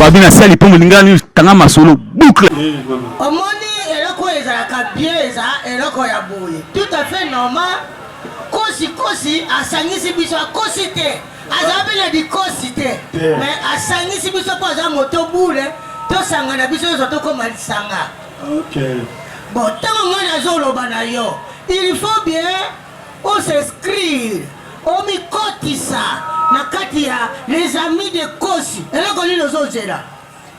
Fabi na sali mpo moninga tanga masolo boucle. Omoni eloko oyo ezalaka bien, eza eloko ya boye, tout à fait normal. Kosi kosi asangisi biso, akosi te, aza mpe na dikosi te, mais asangisi biso mpo aza moto bule, tosangana biso nyonso tokóma lisanga. Bon, ntango ngai nazoloba na yo, il faut bien os'inscrire, omikotisa na kati ya Les Amis de Kosi. Eloko nini ozozela?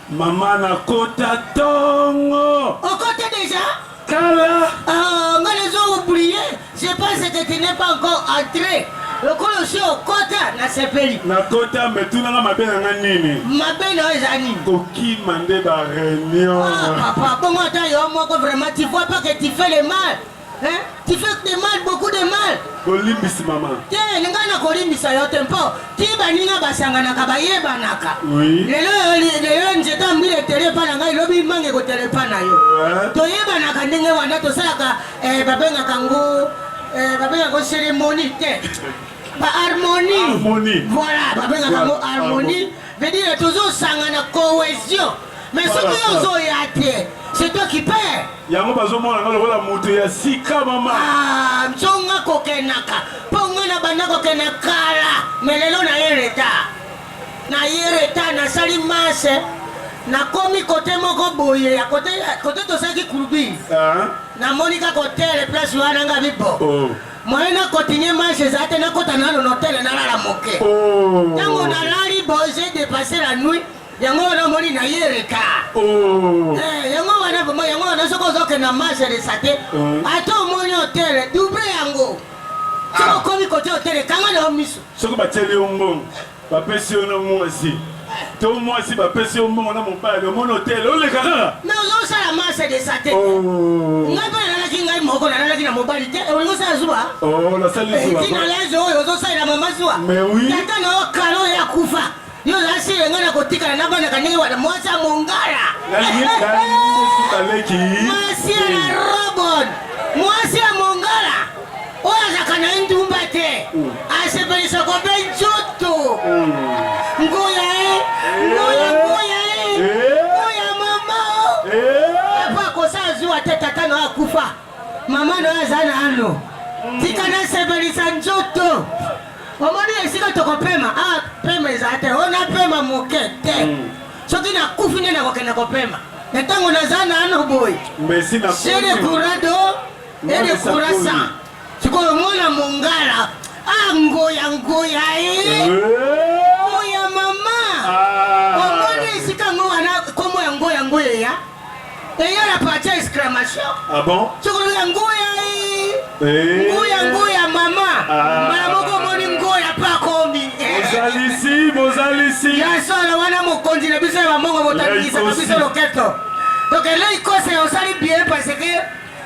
Mama, nakota ntongo. Okota déjà? Kala. Ah, nga nazo oublié, je pense que tu n'es pas encore entré. Lokola osi okota, nasepeli. Nakota, me tunanga mabe na nga nini? Mabe na yo eza nini? Kokima nde baréunion. Ah, papa, bongo ata yo moko, vraiment, tu vois pas que tu fais le mal, hein? Tu fais de mal, beaucoup de mal. Bolimbisi, mama. Te, ngai nakolimbisa yo te, mpo ti baninga basanganaka, bayebanaka. Lelo lelo nzete ya mbila etele epa na ngai, lobi mange ekotele epa na yo. Toyebanaka ndenge wana, tosalaka babengaka ngo babengaka ngo cérémonie te, baharmonie. Harmonie. Voilà, babengaka yango harmonie, veut dire tozosangana, cohésion. Mais soki yo ozoya te, c'est toi qui perds. Yango bazomona nga lokola moto ya sika, mama. Ah, nzonga kokendaka, mpo nga na banda kokenda kala, mais lelo naye retard, naye retard, nasali marche, nakomi kote moko boye ya kote, kote tosalaki courbure. Ah. Namoni kaka hotel, place wana nga bibo. Oh. Moyen na continue marche ezala te, nakota nano na hotel, nalala moke. Oh. Ntango nalali boye, j'ai dépassé la nuit. Yango wana omoni na ye retard. Oh. Eh, yango wana vraiment, yango wana soki ozokenda marche elesa te. Ata omoni hotel, double yango. Soki okomi kote hotel, ekanga na yo miso. Soki batieli yo mbongo, bapesi yo na mwasi to mwasi bapesi yo mbongo na mobali, omoni hotel, oleka kaka. Mais ozosala marche elesa te. Oh. Ngai mpe nalalaki ngai moko, nalalaki na mobali te. Olingi osala zuwa? Oh, nasali zuwa. Ntina leze oyo ozosalela mama zuwa. Mais oui. Tata na yo kala oyo akufa, yo ozala sile, ngai nakotikala na bandaka ndenge wana. Mwasi ya mongala. Nalingi nalingi leki. Mwasi ya na robon, mwasi ya mongala oyo azalaka na ye ndumba te, asepelisaka mpe nzoto. Ngoya e, ngoya, ngoya e. Ngoya mama o. Epo akosala zuwa te, tata na yo akufa, mama na yo aza na ano, tika nasepelisa nzoto. Omoni esika tokopema, a pema ezala te, o napema moke te. Soki nakufi nde nakokende kopema, na ntango naza na ano boye. Merci na. J'ai le courant do et le courant sans. Sikoyo mwana mongala, a ngoya, ngoya e, ngoya mama. Omoni esika yango wana, kombo ya ngoya, ngoya eya, eya na partie ya exclamation. Ah bon? Soki olobi ngoya e, Eh. ngoya, ngoya mama, mbala moko omoni ngoya mpe akomi. Bozalisi, bozalisi. Ya solo wana, mokonzi na biso ya bambongo, botangisaka Leikosi. biso loketo. Donc leikose, osali bien, parce que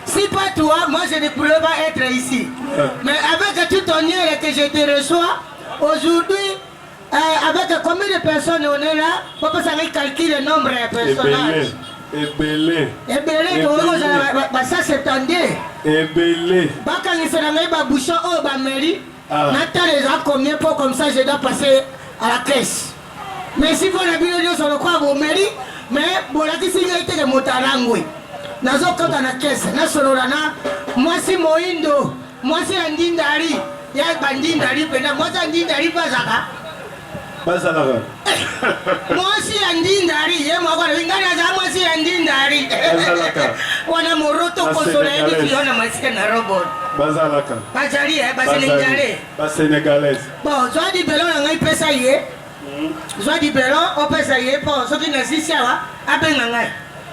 si pas toi, moi je ne pourrais pas être ici. Mais avec tout honneur que je te reçois aujourd'hui, avec combien de personnes on est là? Papa, ça calcule le nombre de personnages. Ebele, ebele. Ebele, tokoki kozala ba 172. Ebele. Bakangisa na ngai babouchon oyo bameli. Ah. Natala eza combien, mpo comme ça je dois passer à la caisse. Merci mpo na bino nyonso lokola bomeli, mais bolakisi ngai teke moto alangwe. Nazokota na caisse, nasolola na mwasi moindo, mwasi ya ndindali, ya bandindali mpena, mwasi ya ndindali mpe azaka. Bazalaka. Mwasi ya ndindali, ye moko alobi: "Ngai naza mwasi ya ndindali." Bazalaka. Wana moroto Ba kosola yebi. Sénégalais. Yo na mwasi na robot. Bazalaka. Bazali basénégalais. Basénégalaise. Bon, zwa libelo na ngai, pesa ye. Zwa libelo, opesa ye, mpo soki nasisi awa, abenga ngai.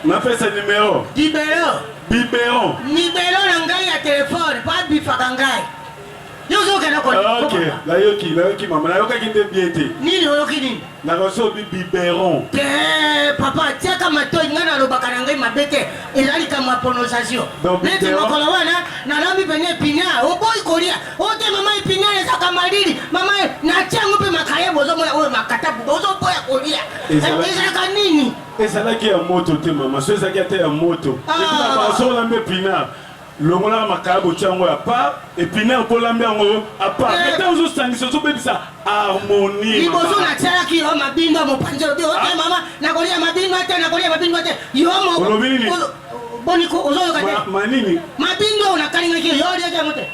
Napesa numero? Libelo. Biberon. Libelo na ngai ya telefone, mpo abifaka ngai. Yo ozokenda. Ok, nayoki, nayoki mama, nayokaki nde bien te. Nini oyoki? Nini? Nakosobi biberon. Te, papa, tiaka matoi. Ngai nalobaka na ngai mabe te, eza likambo ya prononciation. Donc, neti biberon. Mokolo wana nalambi pene épinard, oboyi kolia. O te mama, épinard ezaka malili mama, natia yango mpe makayebo, ozomona oyo makata, ozoboya kolia. Ezalaka nini? Ezalaki ya moto te, mama. So ezalaki ata ya moto. Ah. Epi épinard, longolaka makaya, botia yango ya part, épinard mpo olambi yango à part. Eh. Mais ntango ozosangisa, ozobebisa harmonie. Liboso mama. natialaki yo mabinda mopanzi, olobi: "Ote mama, nakolia." Yo moko. Olobi nini? Boni ko ozoyoka te? Ma nini? Mabindo oyo nakalingaki yo, yo oliaki yango te?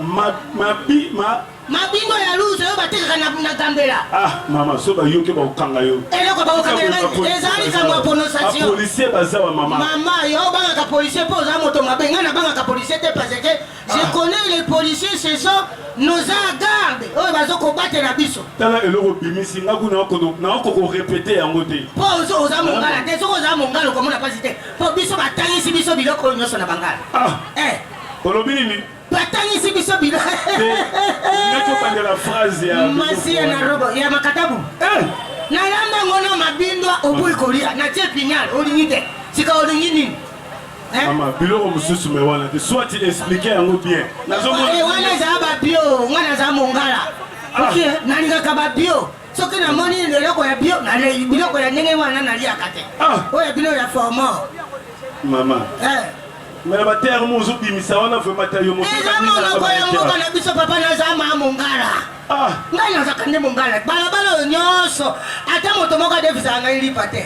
Ma mabi ma Mabindo ya luze oyo batekaka na, na gambela. Ah mama, so bayoki bakokanga yo. Eloko bakokangela ngai ezali likambo ya prononciation. Bapolisier baza wa mama. Mama, yo obangaka policier mpo oza moto mabe. Ngai nabangaka policier te parce que je ah. connais les policiers, ce sont nos garde oyo bazo kobatela biso. Tala eloko obimisi nga kuna naoko korepete yango te. Mpo oza mongala te, soki oza mongala okomona mpasi te. Mpo biso batangisi biso biloko oyo nyonso na bangala. Ah. Eh. Olobi nini? Batangisi biso bilo. Naki obandela phrase ya Masiya na robo ya makatabu. Eh! Nalamba ngo na mabindwa oboyi kolia natie pignal olingi te sika olingi nini? Eh? Mama, biloko mosusu me wana te soit explique yango bien. Nazomona eh, wana ezala ba bio nga naza mongala. Ah. Ok, nalingaka ba bio. Soki namoni eloko ya bio biloko ya ndenge wana naliaka te. Ah. Oyo bino ya formant. Mama. Eh. Mais na ba terme ozo bimisa wana vraiment ta yo moto. Eza monoko ya mboka na biso papa naza ma mongala. Ah. Ngai nazaka nde mongala. Balabala oyo nyonso ata moto moko adefisaka ngai lipa te.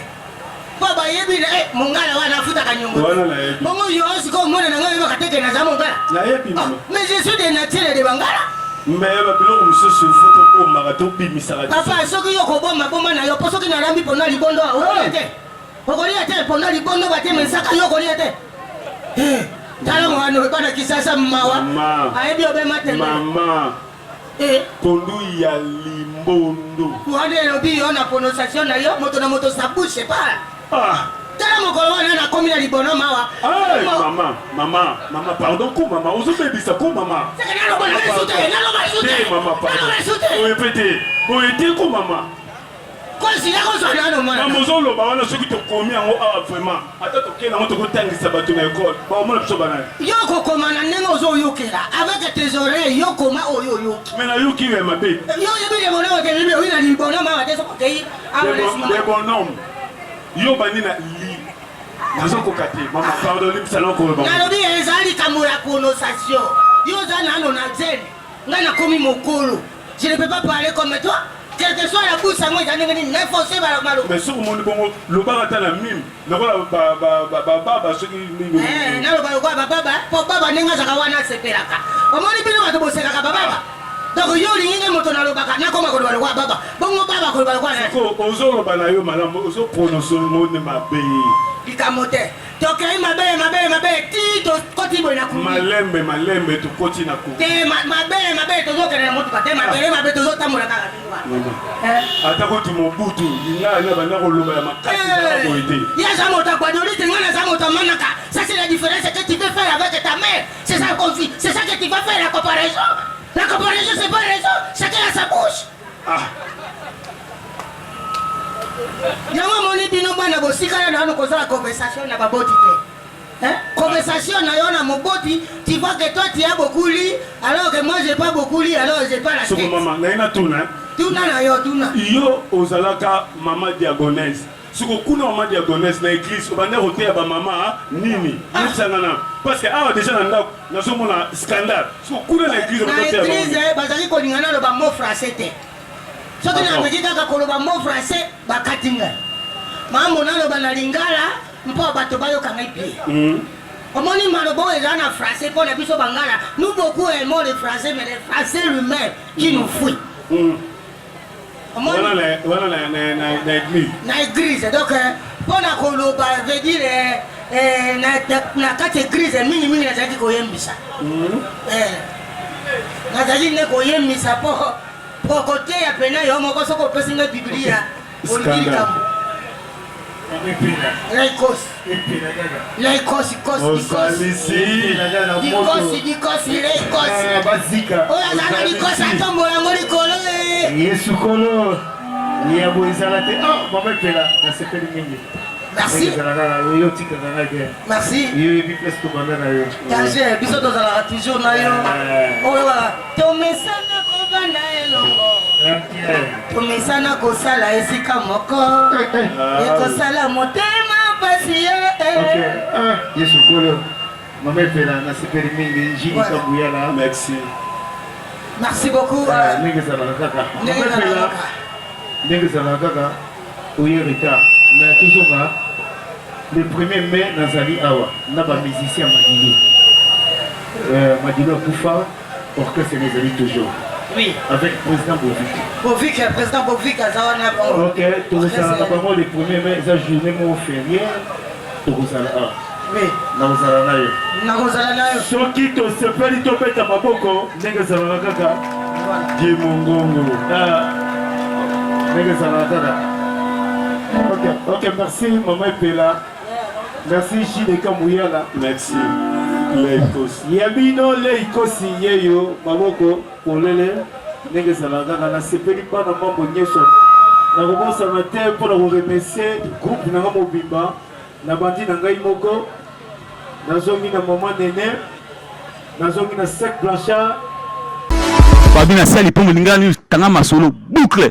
Po bayebi na eh, mongala wana afutaka nyongo. Wana nayebi. Bongo yo sikoyo omona na ngai oyebaka te ke naza mongala. Nayebi ah, mama. Mais je suis de nature de bangala. Mais ba biloko mosusu il faut tobombaka tobimisaka. Papa soki yo kobomba bomba na yo po soki nalambi pona libondo okolia te. Okolia te pona libondo bate mensaka yo okolia te. Eh, tala mwana oyo bana kisasa mawa. Ayebi obema te. Mama. Eh. Pondu ya limbondo. Wana elobi yo na prononciation na yo moto na moto sa bouche parle. Ah. Tala mokolo wana nakomi na libono mawa. Hey, mama, mama, mama, pardon ko mama, ozobebisa ko mama. Seke naloba na lisu te, naloba lisu te. Mama, pardon. Naloba lisu te. Oye pe te. Boye te ko mama. Kosi ya kozwa nano mwana. Mambo ozoloba wana soki tokomi yango awa vraiment ata tokende yango tokotangisa bato na ekole bakomona biso banani. Yo kokoma na ndenge ozoyokela avec tes oreilles yo koma oyo oyoki. Mais nayoki yo ya mabe. Yo oyebi le bonhomme te bibi oyi na libonhomme awa te soki okei awa na nsima. Le bonhomme yo bandi na li nazokoka te mama pardon limbisa nakoloba. Nalobi eza likambo ya prononciation yo oza nano na zele ngai nakomi mokolo je ne peux pas parler comme toi. Quelque soit la bouche yango eza ndenge nini na force ba maloba. Mais soki omoni bongo lobaka ata na mime lokola bababa soki nini. Eh, naloba lokola bababa po baba ndenge azalaka wana asepelaka. Omoni bino bato bosekaka bababa. Donc yo olingi nde moto nalobaka nakoma koloba lokola baba. Bongo baba koloba lokola nani? Sikoyo ozoloba na yo malamu ozo prononce ngo nde mabe. Likambo te. Tokei mabele mabele mabele ti tokoti boye na kumi. Malembe malembe tokoti na kumi. Te mabele mabele tozokende na motuka te mabele mabe tozotambola kaka eh. Ata kutu Mobutu lingala na banda koloba ya makasi eh. boye te. Ye aza moto ya Guadolite nga naza moto ya Manaka. Ça c'est la différence que tu veux faire avec ta mère. C'est ça conflit. C'est ça que tu vas faire la comparaison. La comparaison c'est pas raison. Chacun a sa bouche. Ah. Yango omoni bino bana bosikala nanu kozala conversation na baboti te. Hein? Conversation na yo na moboti, tu vois que toi tu as beaucoup lu, alors que moi j'ai pas beaucoup lu, alors j'ai pas la Soko tête. mama, naye natuna. Tuna na yo, tuna. Yo ozalaka mama diagonese. Siko kuna mama diagonese na église obanda koteya ba mama nini? Yebisa nga na. Parce que awa déjà na ndako nazomona scandale. Siko kuna na église Na obanda koteya église bango. bazali kolinga naloba mot français te. Soki nameki kaka koloba mot français bakati ngai. Mambo naloba na lingala mpo bato bayoka ngai bien. Mm. Omoni maloba oyo eza na français mpo na biso bangala, nous beaucoup aimons le français mais le français lui-même qui nous fuit. Mm. Omoni wana na na na na église. Na église donc euh, mpo na koloba veut dire euh, euh, na, na, na kati église mingi mingi nazalaki koyembisa. Mm. Eh, nazalaki nde koyembisa mpo Po koteya pena yo moko soki opesi ngai biblia olingi likambo. Laikos. Laikos kos Ozalisi. Dikosi dikosi laikos. Bazika. Oyo aza na likosi atombola yango likolo eh. Yesu kolo. Ya boye ezala te. Ah, mama Epela, nasepeli mingi. Merci. Ezala kaka yo otikaka ngai te. Merci. Yo oyebi place tobanda na yo. Danger, biso tozalaka toujours na yo. Oyo tomesana kovanda elongo. Tomesana kosala esika moko. Ekosala motema pasi ye. Ok. Ah, Yesu kolo. Mama Epela, nasepeli mingi. Jini Kabuyala. Merci. Merci beaucoup. Ndenge ezalaka kaka. Mama Epela, ndenge ezalaka kaka. Oye retard. Mais tozonga. Le premier mai nazali awa na ba musiciens Madilu. Euh, Madilu akufa, orchestre na ezali toujours. Oui. Avec président Bovik. Bovik, euh, président Bovik aza wana bon. OK, tokozala na bango le premier mai eza journée moko férié, tokozala awa. Oui. Nakozala na yo. Nakozala na yo. Soki tosepeli tobeta maboko ndenge ezalaka kaka. Die mongongo. Ah. Ndenge ezalaka kaka. Ok, ok, merci Maman Epela. Merci JDK Muyala. Merci. Leikosi. Ya bino Leikosi yeyo maboko polele ndenge ezalaka kaka nasepeli bana mambo nyonso nakobosana te mpo na koremercier groupe na nga mobimba nabandi na ngai moko nazongi na mama nene nazongi na sec blanchard Fabi na sali pombo lingala tanga masolo boucle.